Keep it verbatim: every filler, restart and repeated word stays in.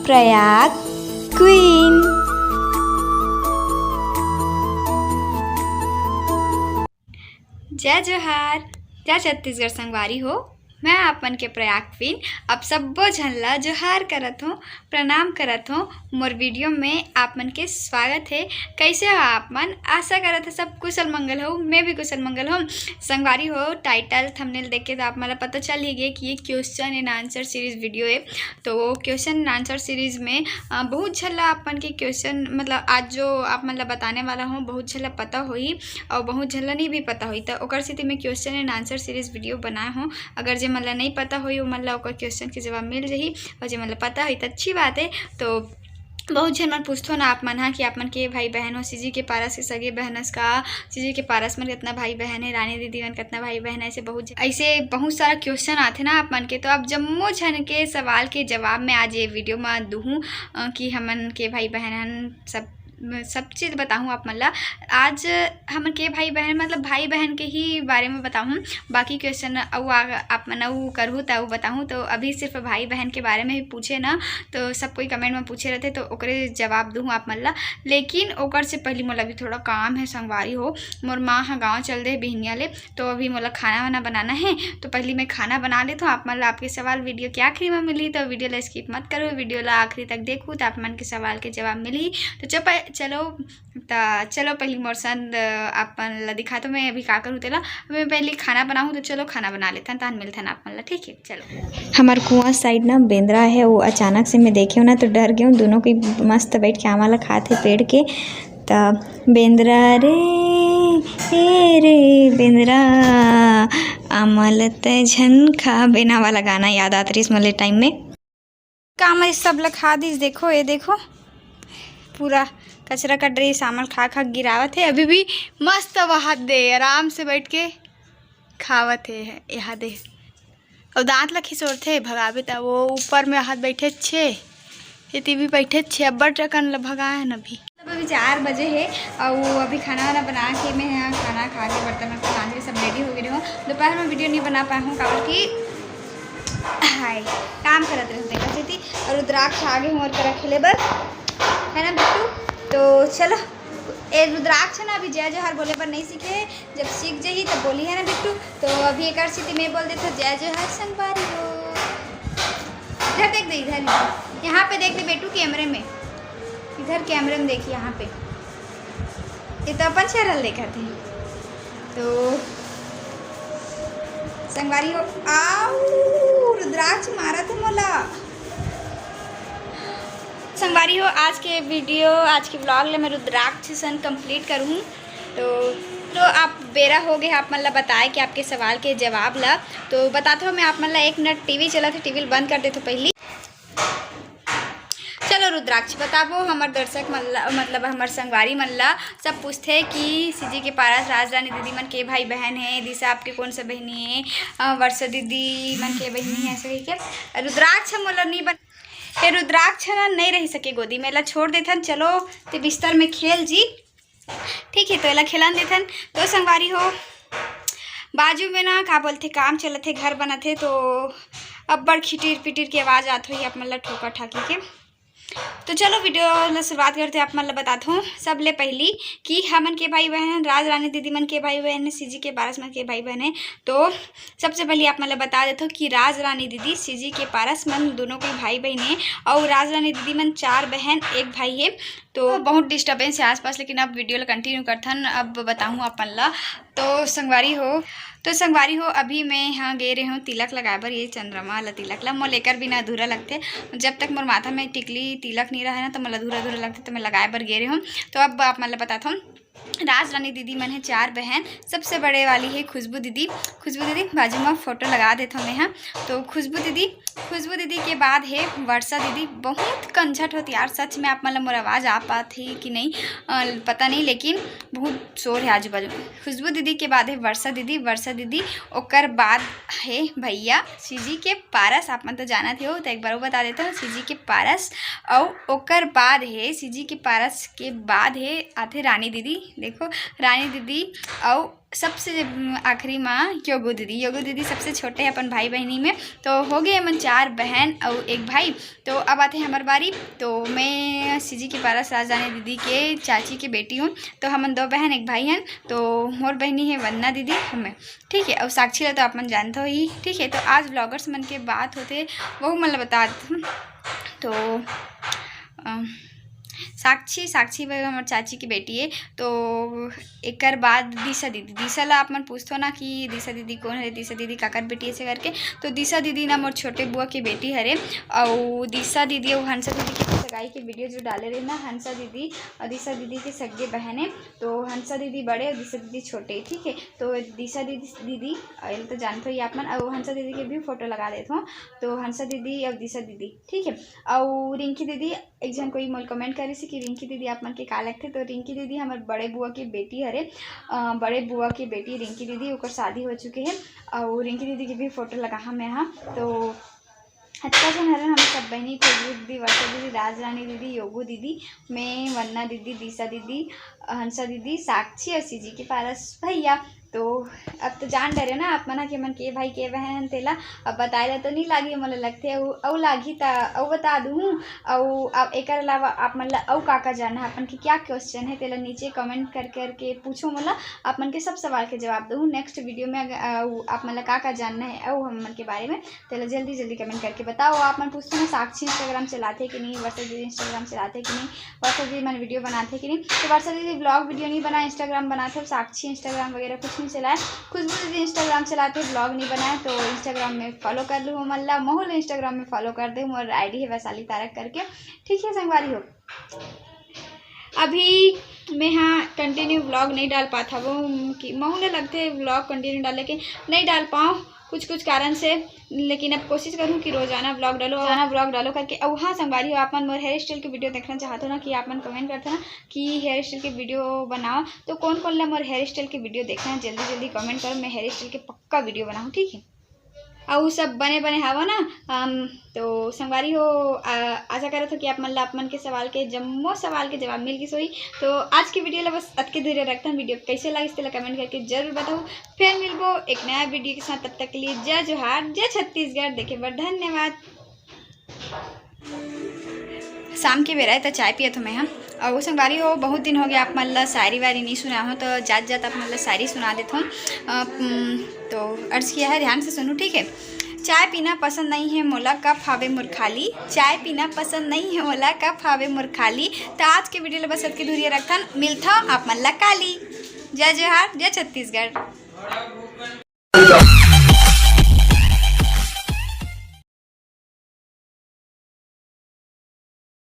Prayag queen. जय जोहार, जय छत्तीसगढ़ संगवारी हो। मैं आप मन के प्रयाग क्वीन आप सब्बो झन ला जोहार करत हों, प्रणाम करत हों। मोर वीडियो में आप मन के स्वागत हे। कैसे हो आप मन? आशा करत हे सब कुशल मंगल हो। मैं भी कुशल मंगल हों। संगवारी हो, टाइटल थंबनेल देख के तो आप मन ला पता चल ही गे कि ये question and answer series video हे। तो वो क्वेश्चन एंड आंसर सीरीज में, अ, बहुत झन ला आप मन के क्वेश्चन, मतलब आज जो आप मन ला बताने वाला हों, बहुत झन ला पता होही और बहुत झन ला नहीं भी पता होही। तो ओकर सेती मैं question and answer series video बनाए हों। अगर जे मन ला नहीं पता होही, वो मन ला ओकर क्वेश्चन के जवाब मिल जही, और जे मन ला पता होही, तो अच्छी बात है। तो बहुत झन मन पूछथो ना आप मन हा कि आप मन के भाई बहन हो, सीजी के पारस के सगे बहनस का, सीजी के पारस मन कितना भाई बहन है, रानी दीदी मन कितना भाई बहन है, ऐसे बहुत झ-, ऐसे बहुत सारा क्वेश्चन आथे ना आप मन के। तो आप जम्मो झन के सवाल के जवाब मैं आज ये वीडियो में दूहूँ, अ, कि हमन के भाई बहन हन, सब, सब चीज़ बताहूँ आप मन ला। आज हमन के भाई बहन, मतलब भाई बहन के ही बारे में बताहूँ। बाकी क्वेश्चन अउ आ-, आप मन अउ करहू त अउ बताहूँ। तो अभी सिर्फ भाई बहन के बारे में ही पूछे ना, तो सब कोई कमेंट में पूछे रहते, तो ओकरे जवाब दूहूँ आप मन ला। लेकिन ओकर से पहले मोला भी थोड़ा काम है संगवारी हो, मोर माँ ह गाँव चल दे बिहनिया ले, तो अभी मोला खाना वाना बनाना है। तो पहले मैं खाना बना लेथों, आप मन ला आपके सवाल वीडियो के आखिरी में मिली, तो वीडियो ला स्किप मत करो, वीडियो ला आखिरी तक देखू, तो आप मन के सवाल के जवाब मिली। तो चप-, चलो, त चलो पहली मोर संग, अ, आप मन ला दिखाथों मैं अभी का करूँ तेला। मैं पहली खाना बनाहूँ, तो चलो खाना बना लेथन, तहन मिलथन आप मन ला, ठीक है? चलो। हमर कुआं साइड ना बेंदरा है, वो अचानक से मैं देखे हूँ ना तो डर गए हूँ। दोनों कोई मस्त बैठ के आमा ला खात है पेड़ के। त बेंदरा रे, ए रे बेंदरा, आमा ल तै झन खा, बेना वाला गाना याद आत रहिस मोला टाइम में। काम है सब ला खा दिस। देखो, ये देखो, पूरा कचरा का ड्रेस आमल खा खा गिरावत है। अभी भी मस्त वहाद दे, आराम से बैठ के खावत है। यहाँ दे, और दांत ला खिसोरथे, भगावे त वो ऊपर में हाथ बैठे छे, ये ती भी बैठे छे, अब्बड़ टकन ला भगाए हन अभी। तब अभी चार बजे है और अभी खाना वाना बना के मैं यहाँ खाना खा के बर्तन वर्तन मांज के सब रेडी हो गए हूँ। दोपहर में वीडियो नहीं बना पाए हूँ, काबर कि हाय, काम करत रहूँ तेकर सेती। और रुद्राक्ष आगे हूँ और करा खेले बर, है ना बिट्टू? तो चलो, ए रुद्राक्ष ना अभी जय जोहार बोले बर नहीं सीखे, जब सीख जाही तब बोली, है ना बिट्टू? तो अभी एकर सेती मैं बोल देथों जय जोहार संगवारी हो। इधर देख दे, इधर, इधर। यहाँ पे देख ले बेटू कैमरे में, इधर कैमरे में देख, यहाँ पे। ये तो अपन चैनल देखत है। तो संगवारी हो, आऊ रुद्राक्ष मारत है मोला। संगवारी हो, आज के वीडियो, आज के व्लॉग ले मैं रुद्राक्ष सन कंप्लीट करूँ। तो, तो आप बेरा हो गए आप मन ला बताए कि आपके सवाल के जवाब ला। तो बताथों मैं आप मन ला, एक मिनट टीवी चलत है, टीवी ल बंद कर देथों पहली। चलो रुद्राक्ष बताबो, हमर दर्शक मन ला, मतलब हमर संगवारी मन ला सब पूछथे कि सीजी के पारस राज रानी दीदी मन के भाई बहन है, दिशा आपके कौन सा बहिनी है, अ, वर्षा दीदी मन के बहिनी है, ऐसे कहिके। रुद्राक्ष मोला नहीं बन-, हे रुद्राक्ष ना नहीं रह सके गोदी में, ला छोड़ देथन, चलो ते बिस्तर में खेल जी। ठीक है, तो एला खेलन देथन। तो संगवारी हो, बाजू में ना का बोलथे, काम चलत हे, घर बनत हे, तो अब्बड़ खिटिर पिटिर के आवाज आत होही आप मन ला ठोका ठाकी के। तो चलो वीडियो ला शुरुआत करते, आप मन ला बताथों सबले पहली कि हमन के भाई बहन, राज रानी दीदी मन के भाई बहन, सीजी के पारस मन के भाई बहन है। तो सबसे पहले आप मन ला बता देथों कि राज रानी दीदी, सीजी के पारस मन दोनों के भाई बहन है, और राज रानी दीदी मन चार बहन एक भाई है। तो बहुत डिस्टर्बेंस है आसपास, लेकिन अब वीडियो ला कंटिन्यू करथन, अब बताहूँ आप मन ला। तो संगवारी हो, तो संगवारी हो, अभी मैं यहाँ गे रहे हूँ तिलक लगाए बर। ये चंद्रमा ला तिलक ला मोर लेकर बिना अधूरा लगथे। जब तक मोर माथा में टिकली तिलक नहीं रहे ना, तो मोला अधूरा अधूरा लगथे, तो मैं लगाए बर गे रहे हूँ। तो अब आप मन ला बताथों, राज रानी दीदी मन है चार बहन, सबसे बड़े वाली है खुशबू दीदी। खुशबू दीदी बाजू में फोटो लगा देथों मैं, हाँ। तो खुशबू दीदी, खुशबू दीदी के बाद है वर्षा दीदी। बहुत कंझट होत यार, सच में आप मन ला मोर आवाज आ पात है कि नहीं, अ, पता नहीं, लेकिन बहुत शोर है आजू बाजू। खुशबू दीदी के बाद है वर्षा दीदी, वर्षा दीदी, ओकर बाद है भैया सीजी के पारस। आप मन तो जानत हो, तो एक बार वो बता देता हूँ, सीजी के पारस। और ओकर बाद है, सीजी के पारस के बाद है आथे रानी दीदी। देखो, रानी दीदी और सबसे, उम, आखिरी मा योगो दीदी। योगो दीदी सबसे छोटे हे अपन भाई बहिनी में। तो हो गए हमन चार बहन अउ एक भाई। तो अब आथे हमर बारी। तो मैं सीजी के पारस राजधानी दीदी के चाची के बेटी हूँ। तो हमन दो बहन एक भाई हन। तो मोर बहिनी हे वंदना दीदी, हमें, ठीक है, अउ साक्षी ला तो आप मन जानत हो ही, ठीक है। तो आज vloggers मन के बात होथे, वहू मन ला बता देथन। तो, अम, साक्षी, साक्षी भाई हमर चाची की बेटी है। तो एकर बाद दिशा दीदी, दिशा ला आप मन पूछथो ना कि दिशा दीदी कौन हरे, दिशा दीदी काकर बेटी ऐसे करके। तो दिशा दीदी ना मोर छोटे बुआ की बेटी हरे। अउ दिशा दीदी अउ हंसा दीदी के सगाई के video जो डाले रहे ना, हंसा दीदी अउ दिशा दीदी के सगे बहन है। तो हंसा दीदी बड़े अउ दिशा दीदी छोटे, ठीक है। तो दिशा दीदी, दीदी, अ, ये तो जानते हो ये आप मन, अउ हंसा दीदी के भी photo लगा देत हो। तो हंसा दीदी अउ दिशा दीदी, ठीक है। अउ रिंकी दीदी, एक झन कोई मोल comment करिस कि रिंकी दीदी आप मन के का लगथे। तो रिंकी दीदी हमर बड़े बुआ के बेटी हरे, अ, बड़े बुआ के बेटी रिंकी दीदी, ओकर शादी हो चुके है। अउ रिंकी दीदी के भी photo लगा हमें यहाँ। तो अच्छा झन हरन हम सब बहिनी, खुशबू दीदी, वर्षा दीदी, राजरानी दीदी, योगू दीदी, मैं, वन्ना दीदी, दिशा दीदी, हंसा दीदी, साक्षी अउ सीजी के पारस भैया। तो अब तो जान डरे ना आप मन ह कि हमन के भाई के बहन हन, तेला अब बताए ला तो नहीं लागी, मोला लगथे अउ, अउ लागी त अउ बता दूँ। अउ अब एकर अलावा आप मन ला अउ का का जानना है, अपन के क्या question है, तेला नीचे comment कर करके पूछो मोला। आप मन के सब सवाल के जवाब दूँ next video में। अगर, अउ आप मन ला का का जानना है अउ हम मन के बारे में, तेला जल्दी जल्दी comment करके बताओ। आप मन पूछते ना साक्षी Instagram चलाथे कि नहीं, वर्षा दीदी Instagram चलाथे कि नहीं, वर्षा दीदी मन video बनाथे कि नहीं। तो वर्षा दीदी vlog video नहीं बनाए, Instagram बनाथे, साक्षी Instagram वगैरह कुछ नहीं चलाए। खुशबू दीदी Instagram चलाथे, vlog नहीं बनाए, तो Instagram में follow कर लू हमन ला, महू ला Instagram में follow कर दे, मोर ID है वैशाली तारक करके, ठीक है संगवारी हो। अभी मैं हा continue vlog नहीं डाल पात हवो कि महू ला लगथे vlog continue डाले के, नहीं डाल पाऊँ कुछ कुछ कारण से, लेकिन अब कोशिश करूँ कि रोजाना vlog डालो, रोजाना vlog डालो करके। अउ हाँ संगवारी हो, आप मन मोर hair style के video देखना चाहत हो ना, कि आप मन comment करते ना कि hair style के video बनाओ, तो कौन कौन ला मोर hair style के video देखना है, जल्दी जल्दी comment करो, मैं hair style के पक्का video बनाऊँ, ठीक है। अउ सब बने बने हवा ना। अम, तो संगवारी हो, आ, आशा करत हो कि आप मन ला आप मन के सवाल के, जम्मो सवाल के जवाब मिल गिस होही। तो आज के video ला बस अतके दूर रखथन। Video कैसे लागिस तेला comment करके जरूर बताओ। फिर मिलबो एक नया video के साथ, तब तक के लिए जय जोहार, जय छत्तीसगढ़। देखे बर धन्यवाद। शाम के बेरा है, त चाय पियत हो मैं हा। अउ संगवारी हो, बहुत दिन हो गया आप मन ला शायरी वायरी नहीं सुना हो, तो जात जात आप मन ला शायरी सुना देत हो। अ, उम, तो अर्ज किया है, ध्यान से सुनो, ठीक है। चाय पीना पसंद नहीं है मोला, कप हावे मोर खाली। चाय पीना पसंद नहीं है मोला, कप हावे मोर खाली। त आज के video ला बस अतके दूरिया रखथन, मिलथा आप मन ला काली। जय जोहार, जय छत्तीसगढ़।